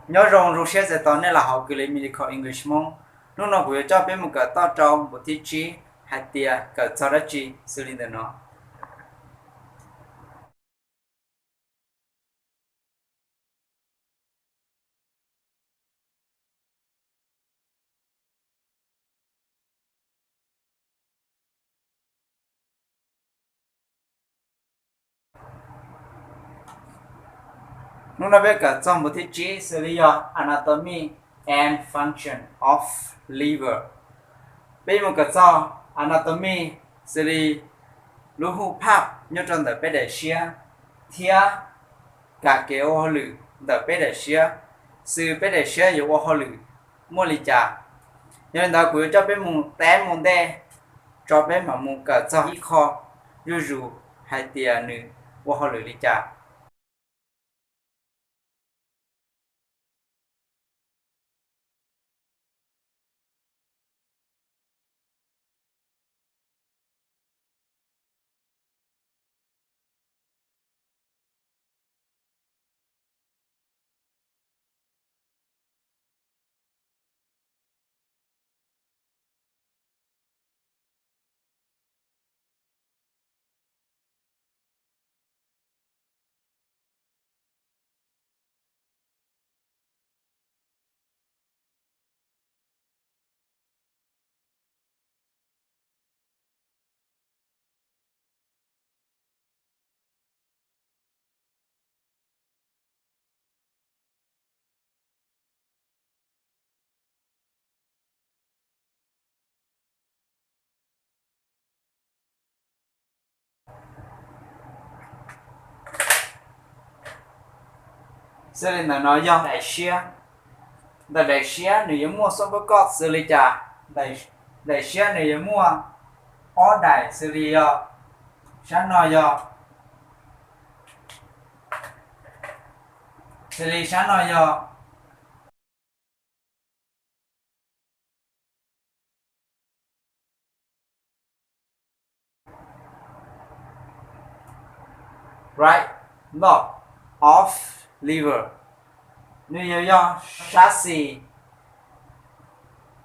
Nyob zoo, zoo siab txais tos nej los hauv kws li Medical English Hmoob. Hnub no kuv yuav coj peb mus kawm txog rau npus thib tsib hais tias kawm txog dab tsi xws li ntawm no. Hnub no peb kawm txog npus thib tsib xws li yog anatomy and function of liver. Peb mus kawm txog anatomy xws li lub hu phaj nyob rau ntawm peb daim siab thiab kam kev ua hauj lwm ntawm peb daim siab, xws peb daim siab yuav ua hauj lwm muaj li cas. Yog li ntawd kuv yuav coj peb mus teb mus ntej tso peb mam mus kawm txog ib qho zuj zus hais tias nws ua hauj lwm li cas. Xws li ntawm no yog daim siab. Ntawm daim siab nws yuav muaj xub pab koj xws li cas? Daim siab nws yuav muaj ob daim xws li yog sab no yog, xws li sab no yog right lobe of liver. Nws yog, yog sab xis.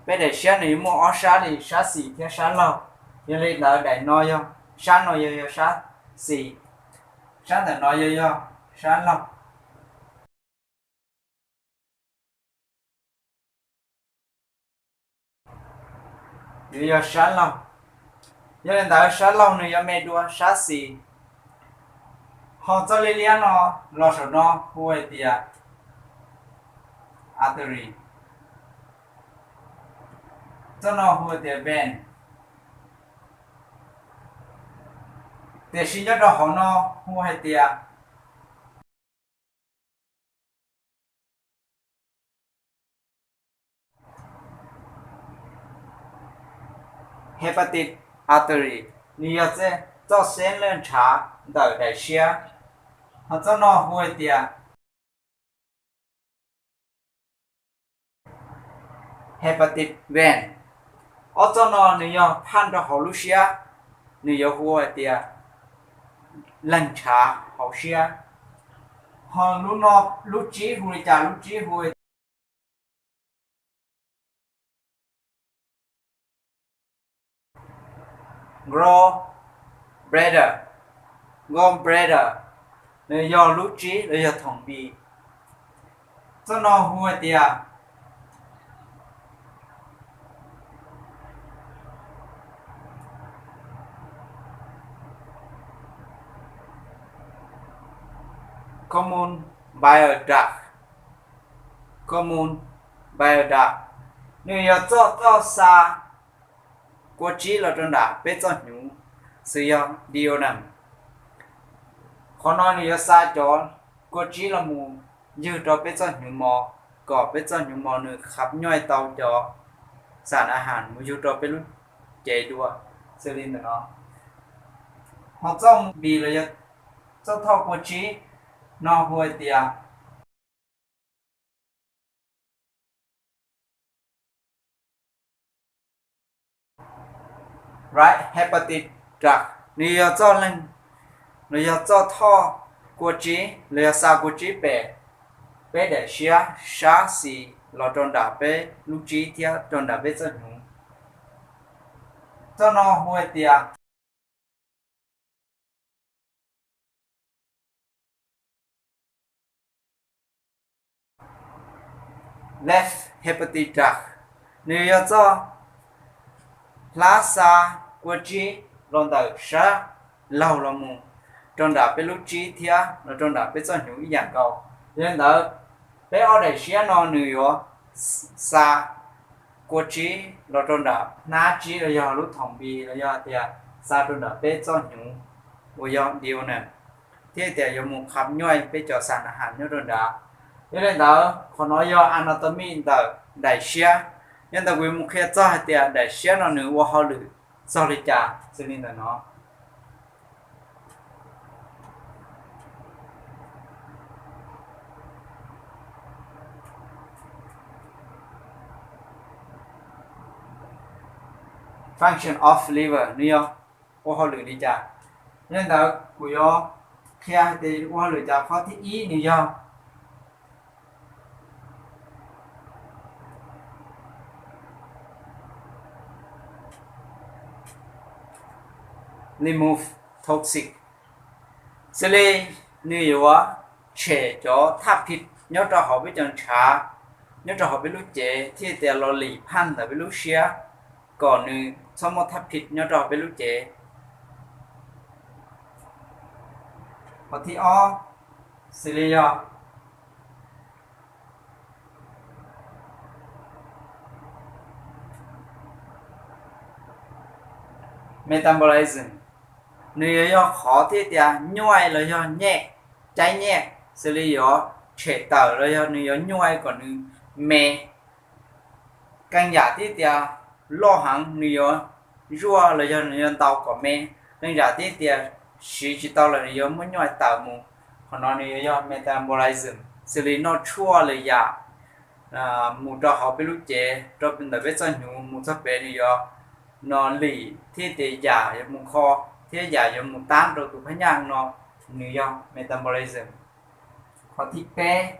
Peb daim siab nws yuav muaj ob sab li sab xis thiab sab laug. Yog li ntawd daim no yog, sab no yog, yog sab xis, sab ntawm no yog, yog sab laug. Nws yog sab laug. Yog li ntawd sab laug nws yuav me dua sab xis. Ho txoj liab liab no los saum no hu hais tias artery. Txoj no hu hais tias vein. Tiam sis nyob rau hauv no hu hais tias hepatic artery, nws yog txoj xeeb leej ntshav ntawm daim siab. Ho txoj no hu hais tias hepatic vein. Ob txoj no nws yog phaj rau hauv lub siab, nws yuav hu hais tias leeg ntshav hauv siab. Ho lub no, lub tsib hu li cas? Lub tsib hu gallbladder, gallbladder, nws yog lub tsib los yog thoom npis. Txoj no hu hais tias common bile duct, common bile duct, nws yog txoj, txoj xa kua tsib los rau nram peb txoj hnyuv, xws yog duodenum. Qhov no nws yuav xa cov kua tsib los mus ywg rau peb txoj hnyuv mos, kom peb txoj hnyuv mos nws khab nyoij tau cov xam ahas mus yug rau peb lub cev dua, xws li ntawm no. Ho txoj npis los yog txoj thoj kua tsib no hu hais tias right hepatic duct, nws yog txoj leeg, nws yog txoj thoj kua tsib los yog xa kua tsib pem. peb daim siab sab xis los rau nram peb lub tsib thiab rau nram peb txoj hnyuv. Txoj no hu hais tias left hepatic duct, nws yog txoj hlab xa kua tsib los ntawm sab laug los mus rau nram peb lub tsib thiab los rau nram peb txoj hnyuv ib yam nkaus. Yog li ntawd, peb ob daim siab no nws yuav xa kua tsib los rau nram hnab tsib los yog lub thoom npi los yog tias xa rau nram peb txoj hnyuv uas yog duodenum, thiab tias yuav mus kham nyuaj peb cov xa na has nyob rau nrad. Yog li ntawd qhov no yog anatomy ntawm daim siab. Yog ntawd kuv yuav mus qhia txog hais tias daim siab no nws ua hauj lwm txog li cas xws li ntawm no. Function of liver nws yog ua hauj lwm li cas. Yog li ntawd kuv yuav qhia hais tias ua hauj lwm cas. Qhov thib ib nws yog remove toxin, xws li nws yuav tshem cov thaj phim nyob rau hauv peb cov ntshav, nyob rau hauv peb lub cev thiab tias los lim phaj ntawm peb lub siab kom nws txhob muaj thaj phim nyob rau hauv peb lub cev. Qhov thib ob xws li yog metabolism, nws yuav yog qhov thiab tias nyuaj los yog nyem, caij nyem, xws li yuav tshem tawm los yog nws yuav nyuaj kom nws me. Qee yam thiab tias loj heev nws yuav zuaj los yog nws yuav ntau kom me. Qee yam thiab tias siv tsis tau los nws yuav muab nyuaj tawm mus. Qhov no nws yuav yog metabolism, xws li noj tshuaj lwm yam mus rau hauv peb lub cev, rau ntawm peb txoj hnyuv mus txog pem nws yuav no lim thiab tias yam yuav mus kho thiab yam yuav mus tab rau tus phab nyaj no, nws yog metabolism. Qhov thib peb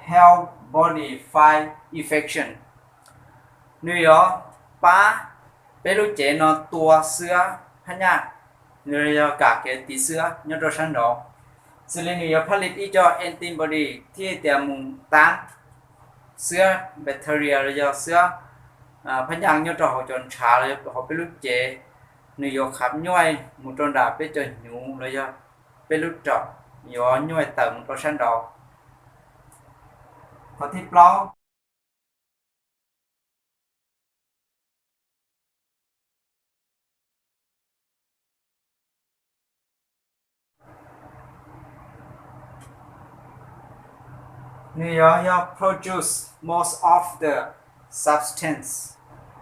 help body fight infection, nws yuav pab peb lub cev no tua xwb phab nyaj, nws yog kam kev tiv xwb nyob rau sab nraud. Xws li nws yuav phaj li ib co antibody thiab tias mus tab xwb bacteria los yog xwb phab nyaj nyob rau hauv cov ntshav los yog hauv peb lub cev, nws yuav kham nyuaj mus rau nram peb cov hnyuv los yog peb lub raum, yuav nyuaj tawm mus rau sab nraud. Qhov thib plaub nws yuav yog produce most of the substance,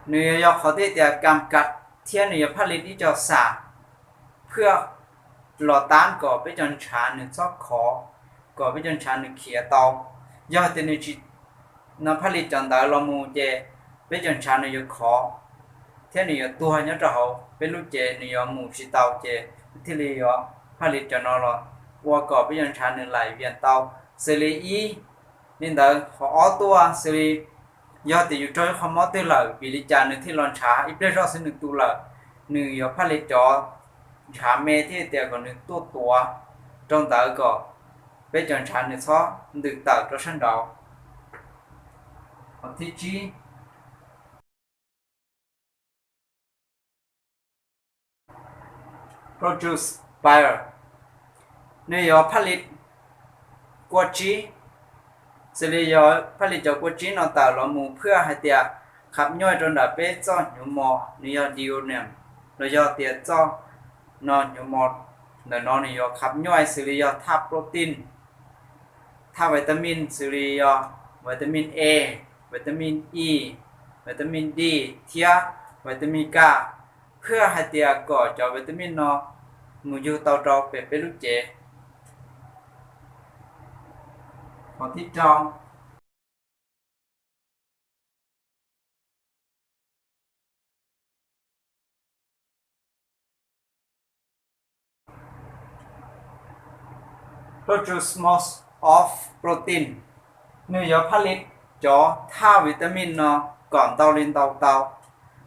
nws yuav yog qhov thiab tias kam kas thiab nws yuav phaj li ib co xam phwaj los tab kom peb cov ntshav nws txhob khov, kom peb cov ntshav nws khiav tau. Yog tias nws tsis no phaj li cov ntawd los mus ces peb cov ntshav nws yuav khov thiab nws yuav tuag nyob rau hauv peb lub cev, nws yuav mus tsis tau ces thiaj li yuav phaj li cov no los ua kom peb cov ntshav nws laim vias tau. Xws li ib, li ntawd qhov ob tuaj xws li yog tias yus raug ib qho mob twg lawm vim li cas nws thiaj los ntshav, ib pliag zoj xwb nws tu lawm, nws yuav phaj li cov ntshav me thiab tias kom nws tuaj tuav rau ntawd kom peb cov ntshav nws txhob ntws tawm rau sab nraud. Qhov thib tsib produce bile, nws yuav phaj li kua tsib, xws li yog phaj li cov kua tsib no tawm los mus phwaj hais tias kham nyuaj rau nram peb txoj hnyuv mos nws yog duodenum, los yog tias txoj no hnyuv mos ntawm no nws yuav kham nyuaj xws li yog thaj protein, thaj vitamin xws li yog vitamin A, vitamin E, vitamin D thiab vitamin K, phwaj hais tias kom cov vitamin no mus yug tau rau pem peb lub cev. Qhov thib rau Produce most of protein, nws yuav phaj li cov thaj vitamin no kom ntau li ntau tau,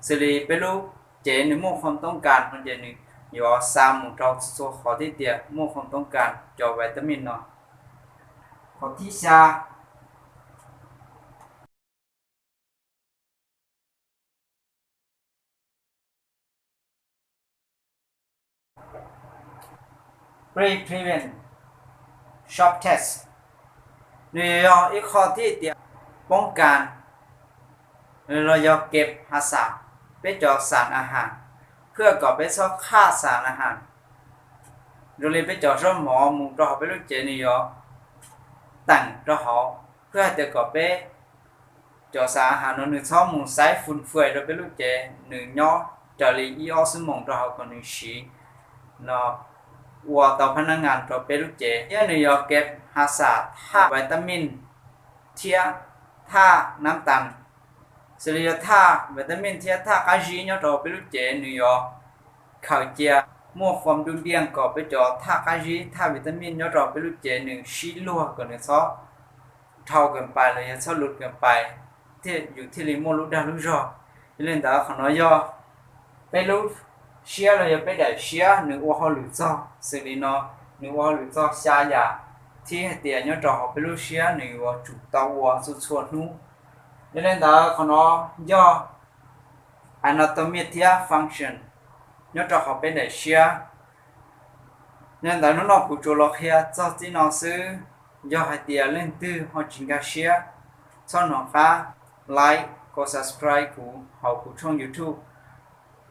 xws li peb lub cev nws muaj khoom toob kas no ces nws yuav xa mus rau txhua qhov thiab tias muaj khoom toob kas cov vitamin no. Qhov thib xya, pre prevent short test, nws yog ib qho thiab tias poob kas los yog keb has xas peb cov xas a has, phwj kom peb txhob qhaj xas a has, zoo li peb cov zaub mov mus rau hauv peb lub cev nws yuav teem rau hauv, phwj hais tias kom peb cov xas a has no nws txhob mus xaiv fun fais rau peb lub cev, nws nyob raws li ib ob xuab moos rau hauv kom nws siv no ua tau phab nab ngas rau peb lub cev thiab nws yuav keb has xas thaj vitamin thiab thaj nab tas, xws li yog thaj vitamin thiab thaj qab zib nyob rau peb lub cev nws yuav khaws cia, muaj fom dub diaj kom peb cov thaj qab zib thaj vitamin nyob rau peb lub cev nws sib luag kom nws txhob dhau kees pais los yog txhob lus kees pais, thiaj yus thiaj li muaj lub dag lub zog. Yog li ntawd qhov no yog peb lub siab los yog peb daim siab nws ua hauj lwm txog xws li no, nws ua hauj lwm txog xya yam, thiab hais tias nyob rau hauv peb lub siab nws yuav tsum tau ua txhua txhua hnub. Yog li ntawd qhov no yog anatomy thiab function nyob rau hauv peb daim siab. Yog li ntawd hnub no kuv tsuas los qhia txog txij no xwb. Yog hais tias leej twg ho tsis nkag siab, txhob hnov qab like, kom subscribe kuv hauv kuv tshooj YouTube,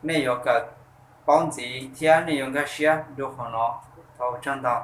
nej yuav kawm paub ntxiv thiab nej yuav nkag siab dua qhov no. Thov ua tsaug ntau.